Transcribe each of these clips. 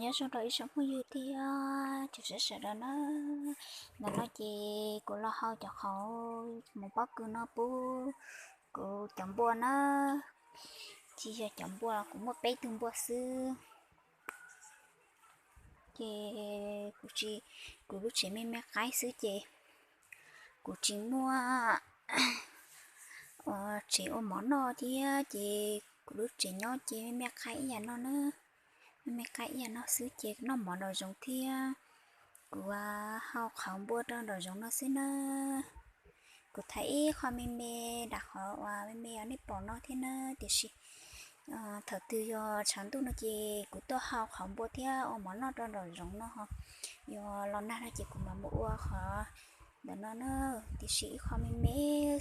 Nyob zoo rau ib tsoom phooj ywg thiab tsoom saib sawv daws na. Ntawm no ces kuv los hau cov qhauv mus pob kws no pub kuv cov npua na. Tsis yog cov npua, kuv muaj peb tug npua xwb. Ces kuv tsis, kuv lub tsev me me qaib xwb ces kuv tsis muaj tsev ua mov noj thiab ces kuv lub tsev nyob ces me me qaib ib yam no na. Me me qaib ib yam no xwb ces noj mov nraum zoov thiab kuv hau qhauv npua rau nraum zoov no xwb na. Kuv thaij ib qho me me nram qhov uas me me uas nej pom no thiab na, tiam sis thaum twg yog tshav ntuj no ces kuv tuaj hau qhauv npua thiab ua mov noj rau nraum zoov no ho. Yog los nag no ces kuv mam mus ua qhov ntawm no na, tiam sis ib qho me me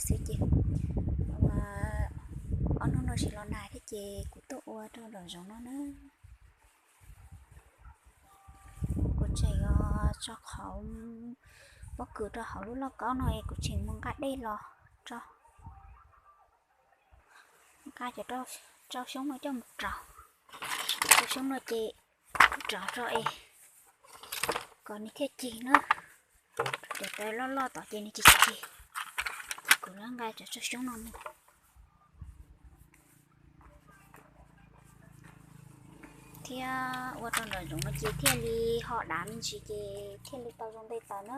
xwb ces ob hnub no tsis los nag thiab ces kuv tuaj ua rau nraum zoov no na. Kuv tseem yuav tso qhauv pob kws rau hauv lub lauj kaub no es kuv tseem mus nqa dej los tso, nqa cov rau xyoob no coj mus rauv. Rau xyoob no ces rauv rau es kom nws thiaj cig na. Cov tawv loj loj tod ces nws cig cig. Kuv nqa cov rau xyoob no mus thiab ua rau nraum zoov no ces thiaj li ho dav me ntsis ces thiaj li tau zoo nte taws na.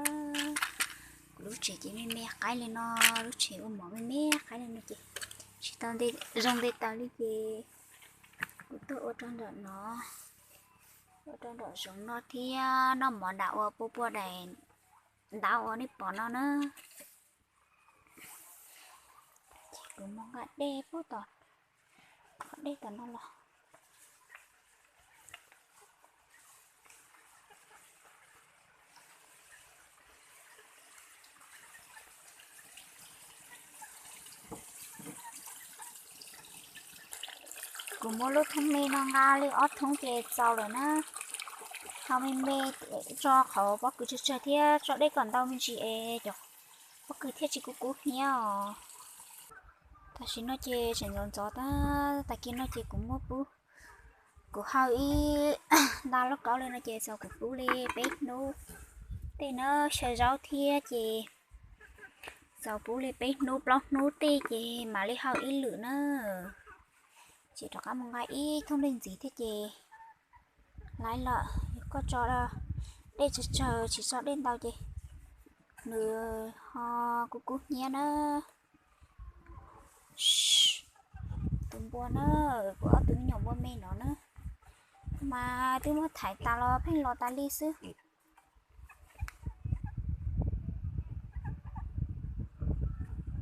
Kuv lub tsev ces me me qaib li no, lub tsev ua mov me me qaib li no ces tsis tau zoo nte taws li ces kuv tuaj ua rau nraum no, ua rau nraum zoov no thiab noj mov nram ua pua pua daim ntaub uas nej pom no na. Ces kuv mus nqa dej puag tom qhov dej tom no los. Kuv muab lub thoob me no nqa li ob thoob ces txaus lawm na. Hau me me, tso qhauv pob kws tsawg tsawg thiab tso dej kom ntau me ntsis es cov pob kws thiaj tsis kub kub hnyiab os. Tam sim no ces tseem ntxov ntxov tag, tag kis no ces kuv muab pub, kuv hau ib nta lauj kaub li no ces txaus kuv pub li peb hnub tej na, xyaw zaub thiab ces txaus pub li peb hnub plaub hnub tej ces mam li hau ib lwm na. Ces rov qab mus nqa ib thoob dej ntxiv thiab ces laiv lawm. Yog koj tso dej tsawg tsawg tsis tso dej ntau ces nws ho kub kub hnyiab na. Tus npua na, kuv ob tug me nyuam npua me no na, mas twb muab thaiv tas los pheej los tas li xwb.